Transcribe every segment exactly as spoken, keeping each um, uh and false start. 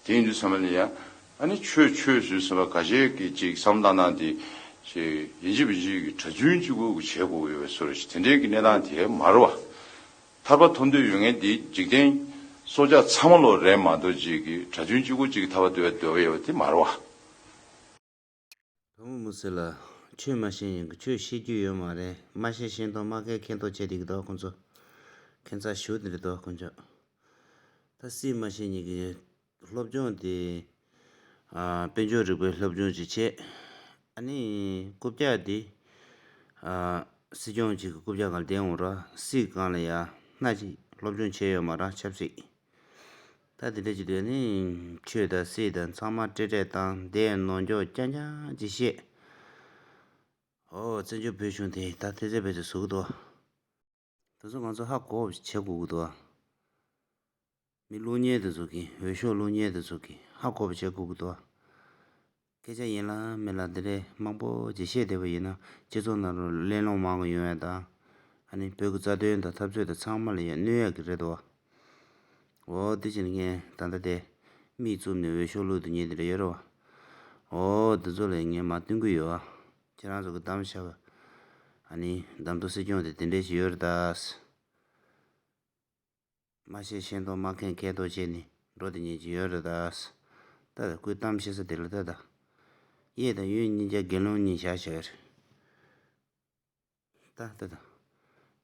དེ་ཡིན་དུས་ཙམ་པ་ལ་ཡ། ཨ་ནི་ཆོས་ཆོས་ཟེར་ཙམ་པ་ཁ་ཤས་ཀྱིས་ཅིག་བསམ་བློ་བཏང་སྟངས་དེ། ཅིག་ཡིན་གཅིག་མིན་གཅིག་གི་གྲྭ་བཙུན་གཅིག་པུ་གི་བྱེད་དགོས་ཀྱི་ཡོད་པའི་བཟོ་འདྲ་ཞིག་དེ་འདྲའི་གི་གནས་སྟངས་དེ་མ་རེད་བ། ཐར་པ་ཐོབ་འདོད་ཡོད་མཁན་དེ་འཇིག་རྟེན་སྲོག་ཆགས་ཚང་མ་ལོ་རེད་མ་གཏོགས་ཅིག་གི་གྲྭ་བཙུན་གཅིག་པུ་ཅིག་ཐར་པ་འདོད་འདོད་པ་ཡོད་པ་དེ་མ་རེད་བ། བུ་མོ་མུ་སེ་ལ། ཆོས་མ་ཤེས་ཡིན་གི་ཆོས་ཤེས་རྒྱུ་ཡོད་མ་རེད། མ་ཤེས་ཤེས་མདོག་མ་མཁས་མཁས་མདོག་བྱས་བསྡད་ཀྱི་འདུག་ཁོང་ཚོ། ཁྱད་མཚར་ཞེ་པོ་དེ་འདྲ་འདུག་ཁོང་ཚོ། ད་སྲིད་མ་ཤེས་ཉིད་ཀྱི་སློབ་སྦྱོང་དེ། ཨ། དཔལ་འབྱོར་རིག་པའི་སློབ་སྦྱོང་ཅིག་བྱས། ཨ་ནི་རྐུབ་བཀྱག་དེ། ཨ། སྲིད་སྐྱོང་ཅིག་གི་རྐུབ་བཀྱག་སྒང་ལ་བསྡད་འོང་ར། སྲིད་སྒང་ལ་ཡ་སྣ་གཅིག་སློབ་སྦྱོང་བྱས་ཡོད་མ་ར། ཆབ་སྲིད། ད་དེ་འདྲ་ཅིག་དུས་ནི་ཆོས་དང་སྲིད་དང་ཚང་མ་བཀྲེས་བཀྲེས་བཏང་། བསྡད་ནོར་འཁྱོག་རྐྱང་རྐྱང་ཅིག་བཤད། ཨོ། བཙན་བྱོལ་བོད་གཞུང་དེ་ད་ཐེ་ཚེ་བེ་ཚེ་བཟོ་གི་འདུག་དེ་ཚོ་ང་ཚོ་ཧ་གོ་བ་བྱེད་དགོས་ཀྱི་འདུག་མི་བླུག་མཁན་དེ་ཚོ་གིས། འོས་ཤོག་བླུག་མཁན་དེ་ཚོ་གིས་ཧ་གོ་བ་བྱེད་དགོས་ཀྱི་འདུག་སྐད་ཆ་ཡིན་ལ་མིན་ལ་འདི་འདྲའི་མང་པོ་ཅིག་བཤད་བསྡད་པ་ཡིན་ན། སྤྱི་ཚོགས་ནང་ལ་གླེང་སློང་མང་གི་ཡོང་ཡ་དང་། ཨ་ནི་བོད་ཀྱི་རྩ་དོན་དང་འཐབ་རྩོད་དང་ཚང་མ་ལ་ཡ་གནོད་ཡ་གི་རེད་དོ། འོ། དེ་བཞིན་ངས་ད་ལྟ་དེ་མིག་བཙུམ་ནས་འོས་ཤོག་བླུག་དེ་ཉིད་དེ་འདྲ་ཡོད་རེད་བ། འོ། འདི་ཚོ་ལ་ངས་མར་སྟོན་གི་ཡོད་བ། ཁྱེད་རང་ཚོ་གི་གདམ་བྱ་བ། ཨ་ནི་གདམ་ཐོ་སྲིད་སྐྱོང་དེ་དེ་འདྲས་ཞིག་ཡོད་རེད་ད། མ་ཤེས་ཤེས་མདོག་མ་མཁས་མཁས་མདོག་བྱས་ནས་འགྲོ་དེ་ཉིད་ཅིག་ཡོད་རེད་ད། ད་ད་ཁོའི་གཏམ་བཤད་ས་དེ་ལ་ད་ད། གཡས་དང་གཡོན་གཉིས་ཀ་དགེ་སློང་གཉིས་བཞག་བཞག་རེད། ད་ད་ད།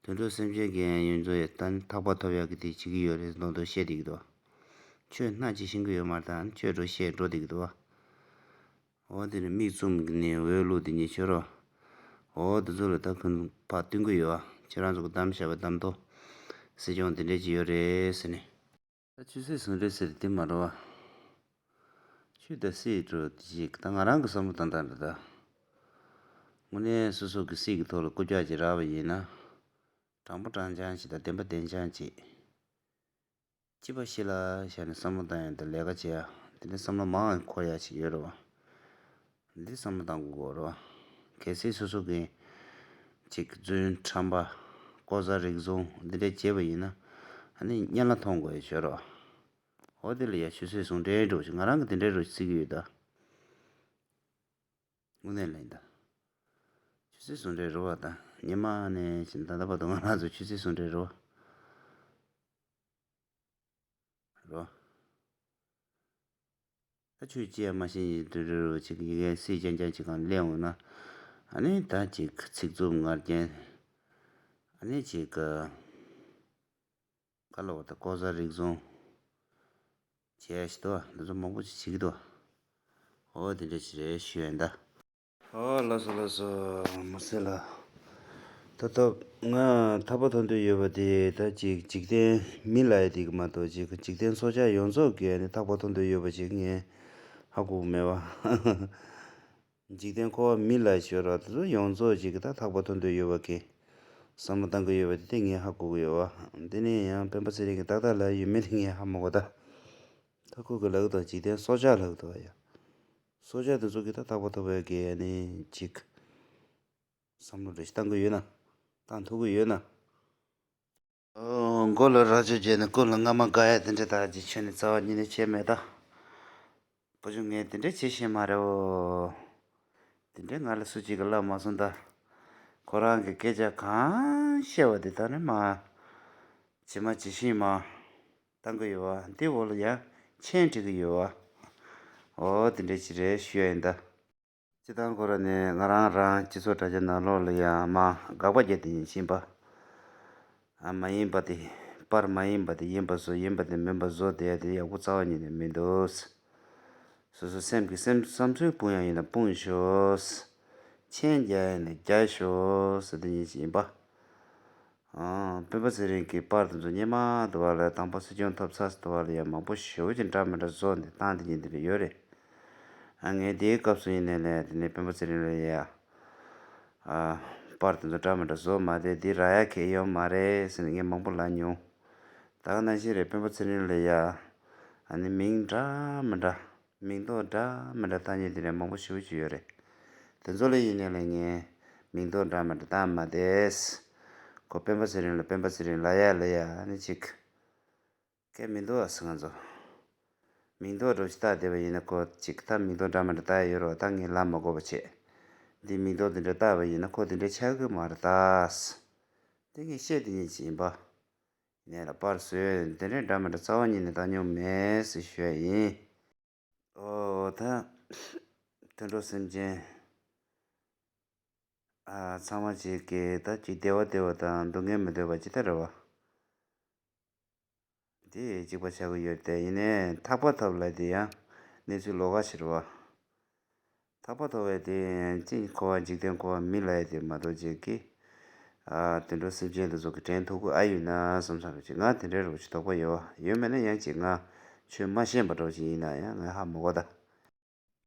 དུད་འགྲོ་སེམས་ཅན་གྱི་ཡོན་ཚོ་ཡི་ད་ནི་ཐག་པ་ཐོབ་ཡག་གི་དེ་བྱེད་ཀྱི་ཡོད་རེད་མདོག་མདོག་བཤད་བསྡད་ཀྱི་འདུག་ཆོས་སྣ་གཅིག་ཤེས་ཀྱི་ཡོད་མ་རེད། ད་ནི་ཆོས་འགྲོ་བཤད་འགྲོ་བསྡད་ཀྱི་འདུག་འོ། དེ་ནི་མིག་བཙུམ་གྱི་ནི་འོས་བླུག་དེ་ཉིད་ཆོས་རོ། འོ། དེ་ཚོ་ལ་ད་ཁོང་ཕར་སྟོན་གྱི་ཡོད་ཨ། ཁྱེད་རང་ཚོ་གི་གཏམ་བཤད་པ་གཏམ་ཐོ། སྲིད་སྐྱོང་དེ་འདྲས་ཅིག་ཡོད་རེད་ཟེར་ནས། ད་ཆུ་ཚོད་ཟུང་འབྲེལ་ཟེར་དེ་མ་རེད་བ། ཆོས་དང་སྲིད་འགྲོ་དེ་ཅིག་ད་ང་རང་གི་བསམ་བློ་བཏང་སྟངས་རེད་ད། དངོས་གནས་སོ་སོ་གི་སྲིད་ཀྱི་ཐོག་ལ་རྐུབ་བཀྱག་ཅིག་རག་པ་ཡིན་ན། དྲང་པོ་དྲང་རྐྱང་ཅིག་དང་བདེན་པ་བདེན་རྐྱང་ཅིག་སྤྱི་པ་ཞིག་ལ་བཞག་ནས་བསམ་བློ་བཏང་ཡ་དང་ལས་ཀ་བྱེད་ཡ། དེ་ནས་བསམ་བློ་མང་བ་འཁོར་ཡ་ཞིག་ཡོད་རེད་བ། འདི་བསམ་བློ་བཏང་དགོས་ཀྱི་རེད་བ། གལ་སྲིད་སོ་སོ་གིས་ཅིག་རྫུན་ཁྲམ་པ། ལྐོག་ཟ་རིག་བཟུང་འདི་འདྲ་བྱས་པ་ཡིན་ན། ཨ་ནི་གཉེན་ལ་མཐོང་དགོས་ཡ་ཡོད་རེད་བ། འོ། དེ་ལ་ཡ་ཆུ་ཚོད་ཟུང་འབྲེལ་འགྲོ་ཞིག་ང་རང་གི་དེ་འདྲའི་རོ་ཞིག་བརྩི་གི་ཡོད་ད། དངོས་གནས་ལན་ད། ཆུ་ཚོད་ཟུང་འབྲེལ་རེད་བ་ད། ཉི་མ་ནས་ཕྱིན་ད་ལྟ་བར་དུ་ང་རང་ཚོ་ཆུ་ཚོད་ཟུང་འབྲེལ་རེད་བ། རོ། ད་ཆོས་ཅི་ཡང་མ་ཤེས་ཉིད་དུ་རེ་རུ་ཅིག་ཡི་གེ་སྲིད་རྐྱང་རྐྱང་ཅིག་གང་གླེང་འོང་ན། ཨ་ནི་ད་ཅིག་ཚིག་རྩུབ་ངར་རྐྱེན། ཨ་ནི་ཅིག་ག་ལོག་ད་ལྐོག་ཟ་རིག་བཟུང་བྱས་ཤི་ཏོ་འདི་ཚོ་མང་པོ་ཅིག་བྱེད་ཀྱི་འདུག་འོ། དེ་འདྲ་ཅིག་རེད་ཞུ་ཡ་ཡིན་ད། ཨོ། ལགས་སོ་ལགས་སོ། མུ་སེ་ལ། ད་ལྟ་ང་ཐར་པ་ཐོབ་འདོད་ཡོད་པ་དེ་ད་ཅིག་འཇིག་རྟེན་མི་ལ་ཡ་དེ་གི་མ་གཏོགས་ཅིག་འཇིག་རྟེན་སྲོག་ཆགས་ཡོངས་རྫོགས་ཀྱི་ནི་ཐར་པ་ཐོབ་འདོད་ཡོད་པ་ཅིག་ངས་ཧ་གོ་གི་མེད་བ། འཇིག་རྟེན་འཁོར་བ་མི་ལ་ཡ་ཞོར་བ་དེ་ཚོ་ཡོངས་རྫོགས་ཅིག་གི་ད་ཐར་པ་ཐོབ་འདོད་ཡོད་པ་གི་བསམ་བློ་བཏང་གི་ཡོད་པ་དེ་དེ་ངས་ཧ་གོ་གི་ཡོད་བ། དེ་ནས་ཡང་སྤེན་པ་ཚེ་རིང་གི་ཏག་ཏག་ལ་ཡོད་མེད་དེ་ངས་ཧ་མ་གོ་ད། ད་ཁོ་གི་ལབ་གི་འདུག་འཇིག་རྟེན་སྲོག་ཆགས་ལབ་གི་འདུག་ཡ། སྲོག་ཆགས་དེ་ཚོ་གིས་ད་ཐར་པ་ཐོབ་པའི་གི་ནི་ཅིག་བསམ་བློ་རེ་ཞིག་བཏང་གི་ཡོད་ན། བཏང་ཐུབ་ཀྱི་ཡོད་ན། ཨོ། མགོ་ལ་རྭ་ཅོ་བརྒྱབ་ནས་རྐུབ་ལ་རྔ་མ་དགའ་ཡ་དེ་འདྲ་ད་ཅིག་ཁྱོན་ནས་རྩ་བ་ཉིད་ནས་བྱས་མེད་ད། བུ་ཆུང་ངས་དེ་འདྲ་བྱེད་ཤེས་མ་རེད་འོ། དེ་འདྲ་ང་ལ་སུ་གཅིག་གིས་ལབ་མ་སོང་ད། ཁོ་རང་གི་སྐད་ཆ་གང་བཤད་པ་དེ་ད་ནི་མ། ཇི་མ་ཇི་བཞིན་མ། བཏང་གི་ཡོད་བ། འདི་འོག་ལ་ཡང་མཆན་འབྲི་གི་ཡོད་བ། འོ། དེ་འདྲ་ཅིག་རེད་ཞུ་ཡ་ཡིན་ད། སྤྱི་བཏང་ཁོ་ར་ནས་ང་རང་རང་སྤྱི་ཚོགས་དྲ་རྒྱ་ནང་ལོགས་ལ་ཡང་མ་དགག་པ་རྒྱག་དེ་ཡིན་ཕྱིན་པ། ཨ། མ་ཡིན་པ་དེ། པར་མ་ཡིན་པ་དེ་ཡིན་པ་བཟོ། ཡིན་པ་དེ་མིན་པ་བཟོ་བསྡད་ཡ་དེ་ཡག་པོ་རྩ་བ་ཉིད་ནས་མི་འདུག་སོ་སོ་སེམས་ཀྱི་སེམས་བསམ་ཚུལ་སྤུངས་ཡ་ཡིན་ན་སྤུངས་ཤོག་མཆན་རྒྱག་ཡ་ཡིན་ན་རྒྱག་ཤོག་ཟེར་དེ་ཉིད་ཅིག་ཡིན་པ། ཨང་། སྤེན་པ་ཚེ་རིང་གི་པར་དེ་ཚོ་སྔོན་མ་དུ་བ་ལ་དང་པོ་སྲིད་སྐྱོང་ཐོབ་ཚར་དུ་བ་ལ་ཡང་མང་པོ་ཞེ་པོ་ཅིག་འདྲ་མི་འདྲ་བཟོ་ནས་བཏང་དེ་ཉིད་དེ་འདྲ་ཡོད་རེད། ཨ། ངས་དེའི་སྐབས་སུ་ཡིན་ནའི་ལས་དེ་ནས་སྤེན་པ་ཚེ་རིང་ལ་ཡ། ཨ། པར་དེ་ཚོ་འདྲ་མི་འདྲ་བཟོ་མ་བསྡད། འདི་རག་ཡ་གལ་ཡོད་མ་རེད་ཟེར་ནས་ངས་མང་པོ་ལབ་མྱོང་། ད་ག་ནང་བཞིན་རེད། སྤེན་པ་ཚེ་རིང་ལ་ཡ། ཨ་ནི་མིང་འདྲ་མི་འདྲ། མིང་འདོགས་འདྲ་མི་འདྲ་བཏགས་མཁན་དེ་འདྲ་མང་པོ་ཞེ་པོ་ཅིག་ཡོད་རེད། དེ་ཚོ་ལ་ཡིན་ནའི་ལས་ངས་མིང་འདོགས་འདྲ་མི་འདྲ་བཏགས་མ་བསྡད། ཁོ་སྤེན་པ་ཚེ་རིང་ལ་སྤེན་པ་ཚེ་རིང་ལབ་ཡ་ལབ་ཡ་ཨ་ནི་ཅིག་སྐད་མི་འདུག་ཨ་སི་ང་ཚོ། མིང་འདོགས་འདྲ་ཅིག་བཏགས་བསྡད་པ་ཡིན་ན་ཁོ་ཅིག་ད་མིང་འདོགས་འདྲ་མི་འདྲ་བཏགས་ཡོད་རེད་བ། ད་ངས་ལབ་མ་དགོས་པ་བྱས། འདི་མིང་འདོགས་འདི་འདྲ་བཏགས་པ་ཡིན་ན་ཁོ་འདི་འདྲ་ཆགས་ཀྱི་མ་རེད་ད། འདི་ངས་བཤད་དེ་ཉིད་ཅིག་ཡིན་པ། ཡིན་ནའི་ལ་པར་བཟོས་འདི་འདྲའི་འདྲ་མི་འདྲ་རྩ་བ་ཉིད་ནས་བཏང་མྱོང་མེད་ཟེར་ཞུ་ཡ་ཡིན། ཨོ་ད། དུད་འགྲོ་སེམས་ཅན། ཨ་ཚང་མ་ཅིག་གིས་ད་ཅིག་བདེ་བ་བདེ་བ་དང་སྡུག་བསྔལ་མི་འདོད་པ་ཅི་ལྟར་རེད་བ། དེ་གཅིག་པ་ཆགས་ཀྱི་ཡོད་དེ། ཡིན་ནའི་ཐག་པ་ཐོབ་ལབ་དེ་ཡང་གནས་ཚུལ་ལོགས་ཀ་ཞིག་རེད་བ། ཐག་པ་ཐོབ་པའི་དེ་ཅི་འཁོར་བ་འཇིག་རྟེན་འཁོར་བ་མི་ལབ་ཡ་དེ་མ་གཏོགས་ཅིག་གིས། ཨ་དུད་འགྲོ་སེམས་ཅན་དེ་ཚོ་གི་དྲན་ཐུབ་ཀྱི་ཨ་ཡོད་ན་བསམ་བསམ་རེད། ཅིག་ང་དེ་འདྲའི་རོ་ཅིག་དོགས་པ་ཡོད་བ། ཡོད་མེད་ན་ཡང་ཅིག་ང་ཆོས་མ་ཤེས་པ་འདྲ་ཅིག་ཡིན་ན་ཡང་ང་ཧ་མ་གོ་ད།